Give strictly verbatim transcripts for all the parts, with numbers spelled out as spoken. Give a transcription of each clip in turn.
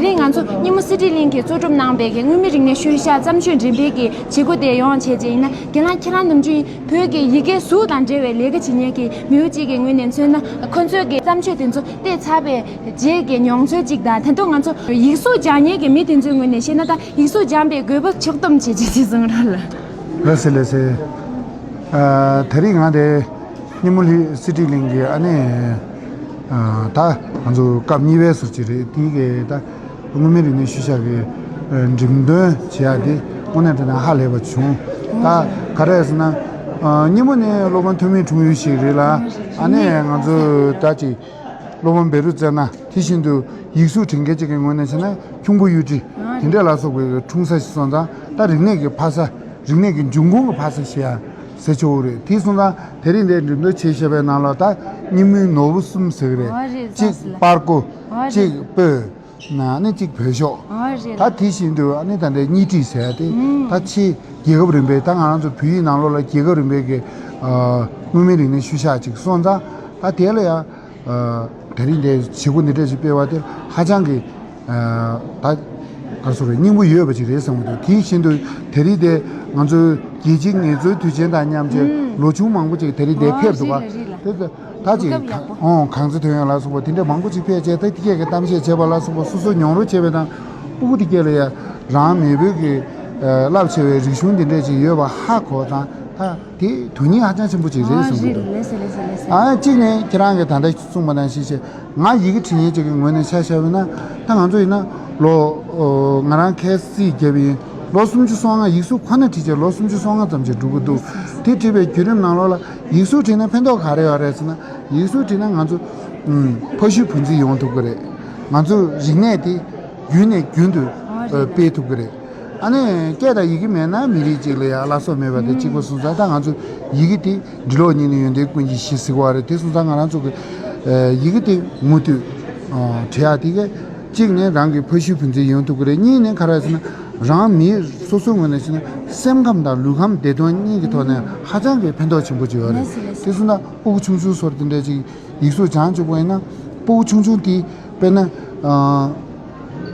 དེ་ང་ཚོ་སྙེ་མོ་སི་ཏྲི་གླིང་གིས་གཙོ་སྒྲུབ་གནང་པའི་གི་མངོན་མིན་རིག་གནས་ཤུལ་བཞག་བརྩམས་ཆོས་འགྲེམས་སྤེལ་གྱི་བྱེད་སྒོ་དེ་ཡོང་བྱས་རྗེས་ཡིན་ན། རྒན་ལགས་ཁྱེད་རང་ནམ་རྒྱུན་བོད་ཀྱི་ཡི་གེ་གཟུགས་དང་འབྲེལ་བའི་ལས་ཀ་བྱེད་མཁན་གྱི་མི་བུ་གཅིག་གི་ངོས་ནས་མཚོན་ན། ཁོ་ཚོའི་གི་བརྩམས་ཆོས་དེ་ཚོ་བལྟས་ཚར་བའི་རྗེས་ཀྱི་མྱོང་ཚོར་གཅིག་དང་། ད་དུང་ང་ཚོ་ཡིག་གཟུགས་སྦྱང་མཁན་གྱི་མི་དེ་ཚོའི་ངོས་ནས་བཤད་ན། ད་ཡིག་གཟུགས་སྦྱང་པའི་དགོས་པ་ཕྱོགས་བསྡོམས་བྱས་རྗེས་གསུང་རོགས་ལ། ལགས་སེ་ལགས་སེ། ཨ། དེ་རིང་ང་དེ་སྙེ་མོ་ལི་སི་ཏྲི་གླིང་གི་ཨ་ནི། ཨ། ད་ང་ཚོ་སྐབས་གཉིས་པའི་ཟུར་ཅིག་རེད། དེའི་གི་ད་མངོན་མིན་རིག་གནས་ཤུལ་བཞག་གི་ཨ་འགྲེམས་སྟོན་བྱེད་ཡ་དེ་དངོས་གནས་དྲང་གནས་ཧ་ལས་པ་བྱུང་། ད་ག་རེ་ཟེར་ན། ཨ། སྙེ་མོ་ནི་སློབ་དཔོན་ཐོན་མིའི་འཁྲུངས་ཡུལ་ཞིག་རེད་ལ། ཨ་ནི་ང་ཚོ་ད་ཅིག་སློབ་དཔོན་བཻ་རོ་ཙ་ན། དེ་བཞིན་དུ་ཡིག་གཟུགས་འབྲི་མཁན་ཅིག་གི་ངོས་ནས་བྱས་ན་ཁྱུང་པོ་གཡུ་ཁྲི་དེ་འདྲ་ལ་སོགས་པའི་འཁྲུངས་ས་ཞིག་སོང་ཙང་། ད་རིག་གནས་ཀྱི་ཕ་ས། རིག་གནས་ཀྱི་འབྱུང་ཁུངས་ཀྱི་ཕ་ས་ཞེས་ཡང་ཟེར་ཆོག་གི་རེད། དེ་སོང་ཙང་དེ་རིང་འདིར་འགྲེམས་སྟོན་བྱེད་བཞིན་པའི་ནང་ལ་ད་སྙེ་མོའི་ནོར་བུ་གསུམ་ཟེར་གི་རེད། ཨོ་རེད། གཅིག་ལགས་སོ། པར་ཀོ། ཨོ་རེད། གཅིག་སྤོས། ཨ་ནི་གཅིག་བོད་ཤོག། ཨོ་རེད། ད་དེ་བཞིན་དུ་ཨ་ནི་ད་ལྟའི་སྙེ་ཁྲི་ཟེར་ཡ་དེ། ཨུམ། ད་ཕྱིའི་རྒྱལ་ཁབ་རིམ་པའི། ད་ང་རང་ཚོ་བོད་ཡིག་ནང་ལོགས་ལ་རྒྱལ་ཁབ་རིམ་པའི་གི་ཨ་མངོན་མིན་རིག་གནས་ཤུལ་བཞག་ཅིག་སོང་ཙང་། ད་དེ་ལ་ཡང་ཨ་དེ་རིང་འདིར་བྱེད་སྒོ་འདི་འདྲ་ཞིག་སྤེལ་བ་དེ་ཧ་ཅང་གི་ཨ་ད་ག་རེ་ཟེར་དགོས་རེད། སྙིང་པོ་ཡོད་པ་ཅིག་རེད་བསམ་གྱི་འདུག། དེ་བཞིན་དུ་དེ་རིང་དེ་ང་ཚོའི་རྒྱལ་སྤྱིའི་ངལ་རྩོལ་དུས་ཆེན་དང་མཉམ་བྱས། ཨུམ། ལོ་ཆུང་མང་པོ་ཅིག་དེ་རིང་དེར། ཨོ། ཕེབས་འདུག་ག། རེད་ལ་རེད་ལ། དེ་ད་ད་ཅིག་གོ་སྐབས་ཡག་པོ། ཨོ། གངས་ཚེ་ཐོན་ཡོང་ལ་སོགས་པ་དེ་འདྲ་མང་པོ་ཅིག་ཕེབས་བྱས། ད་དེ་གས་ཀྱི་གཏམ་བཤད་བྱས་པ་ལ་སོགས་པ། སོ་སོ་མྱོང་རོལ་བྱས་པ་དང་། སྤུ་གུ་དེ་གས་ལ་ཡང་རང་མེས་པོའི་གི་ཨ་རླབས་ཆེ་བའི་རིག་གཞུང་དེ་འདྲ་ཅིག་ཡོད་པ་ཧ་གོ་ཙང་། ད་དེ་དོན་སྙིང་ཧ་ཅང་ཆེན་པོ་ཅིག་རེད་བསམ་གྱི་འདུག། ཨ། རེད། ལགས་སེ་ལགས་སེ་ལགས་སེ། ཨ། གཅིག་ནས་ཁྱེད་རང་གིས་ད་ལྟ་གསུངས་པ་ནང་བཞིན་བྱས། ང་ཡི་གེ་འབྲི་མཁན་ཅིག་གི་ངོས་ནས་ཆ་བཞག་པ་ཡིན་ན། ད་ང་ཚོ་ཡིན་ན་ལོ། ཨོ། ང་རང་ཁ་སང་བརྒྱབ་པ་ཡིན། ལོ་སུམ་ཅུ་སོ་ལྔ། ཡིག་གཟུགས་ཁོ་ན་བྲིས་བྱས་ལོ་སུམ་ཅུ་སོ་ལྔ་ཙམ་ཅིག་འགྲོ་གི་འདུག། དེ་བྲིས་པའི་བརྒྱུད་རིམ་ནང་ལོགས་ལ་ཡིག་གཟུགས་བྲིས་ན་ཕན་ཐོགས་ག་རེ་ཡོད་རེད་ཟེར་ན། ཡིག་གཟུགས་བྲིས་ན་ང་ཚོ། ཨུམ། ཕ་ཤུལ་བུ་འཛིན་ཡོང་ཐུབ་ཀྱི་རེད། ང་ཚོ་རིག་གནས་དེ་རྒྱུན་ནས་རྒྱུན་དུ། ཨོ། རེད། ཨ། སྤེལ་ཐུབ་ཀྱི་རེད། ཨ་ནི་སྐད་དང་ཡི་གེ་མེད་ན་མི་རིགས་གཅིག་ལ་ཡང་བླ་སྲོག་མེད་པ་དེ་གཅིག་པ་སོང་ཙང་། ད་ང་ཚོ་ཡི་གེ་དེ་འབྲི་ཀློག་གཉིས་ནི་ཡོན་ཏན་ཀུན་གྱི་གཞི་ཟེར་བ་རེད། དེ་སོང་ཙང་ང་རང་ཚོ་གི་ཨ་ཡི་གེ་དེ་མུ་མཐུད་ཨ་བྲི་ཡག་དེ་གས། གཅིག་ནས་རང་གི་ཕ་ཤུལ་བུ་འཛིན་ཡོང་ཐུབ་ཀྱི་རེད། གཉིས་ནས་ག་རེ་ཟེར་ན། རང་མི་སོ་སོའི་ངོས་ནས་བྱས་ན་སེམས་ཁམས་དང་ལུས་ཁམས་བདེ་ཐང་གཉིས་ཀྱི་ཐོག་ནས་ཧ་ཅང་གི་ཕན་ཐོགས་ཆེན་པོ་ཅིག་ཡོད་རེད། ལགས་སེ་ལགས་སེ། དེ་སོང་ན་སྤུ་གུ་ཆུང་ཆུང་ཚོར་དེ་འདྲ་ཅིག་ཡིག་གཟུགས་སྦྱང་བཅུག་པ་ཡིན་ན། སྤུ་གུ་ཆུང་ཆུང་དེ་དཔེར་ན་ཨ་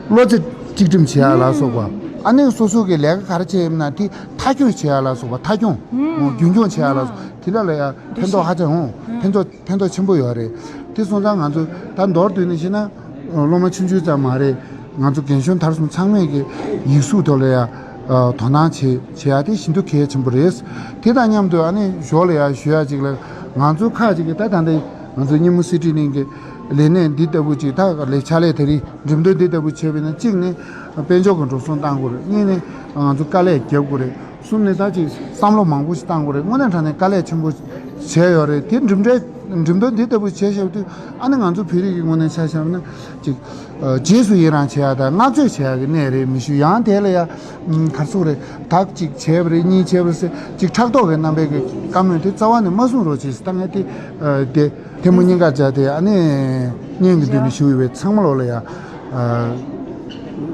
བློ་རྩེ་གཅིག་སྒྲིམ་བྱེད་ཡག་ལ་སོགས་པ། ཨ་ནི་སོ་སོ་གི་ལས་ཀ་ག་རེ་བྱས་ཡོད་ན་དེ་མཐའ་འཁྱོངས་བྱེད་ཡག་ལ་སོགས་པ། མཐའ་འཁྱོངས། ཨོ། རྒྱུན་འཁྱོངས་བྱེད་ཡག་ལ་སོགས། དེ་འདྲ་ལ་ཡང་ཕན་ཐོགས་ཧ་ཅང་། ཨོ། ཕན་ཐོགས། ཕན་ཐོགས་ཆེན་པོ་ཡོད་རེད། དེ་སོང་ཙང་ང་ཚོ་ད་མདོར་བསྡུས་ནས་བཤད་ན། སློབ་མ་ཆུང་ཆུང་ཙམ་མ་རེད། ང་ཚོ་རྒན་གཞོན་དར་སོང་ཚང་མས་ཀྱི་ཡིག་གཟུགས་ཐོག་ལ་ཡང་ཨ་དོ་སྣང་བྱེད་བྱེད་ཡག་དེ་ཤིན་ཏུ་གལ་ཆེན་པོ་རེད། དེ་དང་མཉམ་དུ་ཨ་ནི་ཞོར་ལ་ཡང་ཞུ་ཡག་ཅིག་ལ། ང་ཚོ་ཁག་ཅིག་གིས་ད་ད་ལྟ་ང་ཚོ་སྙེ་མོ་སི་ཏྲི་གླིང་གི་ལས་གནས་འདི་ལྟ་བུ་ཅིག། ད་ལས་ཕྱག་ལས་དེ་རིང་འགྲེམས་སྟོན་འདི་ལྟ་བུ་བྱས་པ་ཡིན་ན། གཅིག་ནས་དཔལ་འབྱོར་གྱི་འགྲོ་སོང་གཏང་དགོས་རེད། གཉིས་ནས་ང་ཚོ་དཀའ་ལས་རྒྱབ་དགོས་རེད། གསུམ་ནས་ད་ཅིག་བསམ་བློ་མང་པོ་ཞིག་བཏང་དགོས་རེད། དངོས་གནས་དྲང་གནས་དཀའ་ལས་ཆེན་པོ་བྱས་ཡོད་རེད། དེ་འགྲེམས་སྟོན་འགྲེམས་སྟོན་འདི་ལྟ་བུ་བྱས་བཞག་དུས། ཨ་ནི་ང་ཚོ་བོད་རིགས་ཀྱི་ངོས་ནས་ཆ་བཞག་ན་ཅིག་ཨ་རྗེས་སུ་ཡི་རང་བྱེད་ཡག་དང་བསྔགས་བརྗོད་བྱེད་ཡག་གི་གནས་རེད་མི་ཞུ། ཡང་དེ་ལ་ཡང་ག་རེ་ཟེར་དགོས་རེད། ད་ཅིག་བྱས་པ་རེད། གཉིས་བྱས་པ་རེད་ཟེར་ཅིག་ཕྲག་དོག་གི་རྣམ་པའི་གི་བཀའ་མོལ་དེ་རྩ་བ་ནས་མ་གསུང་རོགས་བྱེད་ཟེར། ད་ངས་དེ་ཨ་དེ་ཐལ་མོ་སྙིང་གར་སྦྱར་ཏེ། ཨ་ནི་སྙན་གྱི་མདུན་ནས་ཞུ་ཡོད་པས། ཚང་མ་ལོག་ལ་ཡང་ཨ་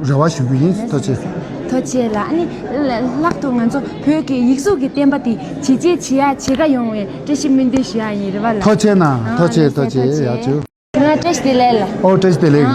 རེ་བ་ཞུ་རྒྱུ་ཡིན། ཐུགས་རྗེ་ཆེ། ཐུགས་རྗེ་ཆེ་ལགས། ཨ་ནི་ལ་ལྷག་ཏུ་ང་ཚོ་བོད་ཀྱི་ཡིག་གཟུགས་ཀྱི་བསྟན་པ་དེ་བྱས་རྗེས་བྱེད་ཡག་བྱེད་ག་ཡོང་བའི་བཀྲ་ཤིས་སྨོན་འདུན་ཞུ་ཡག་ཡིན། རེད་པ་ལགས། ཐུགས་རྗེ་གནང་། ཐུགས་རྗེ་ཆེ། ཐུགས་རྗེ་ཆེ། ཡག་བྱུང་། ང་བཀྲ་ཤིས་བདེ་ལེགས་ལགས། ཨོ། བཀྲ་ཤིས་བདེ་ལེགས།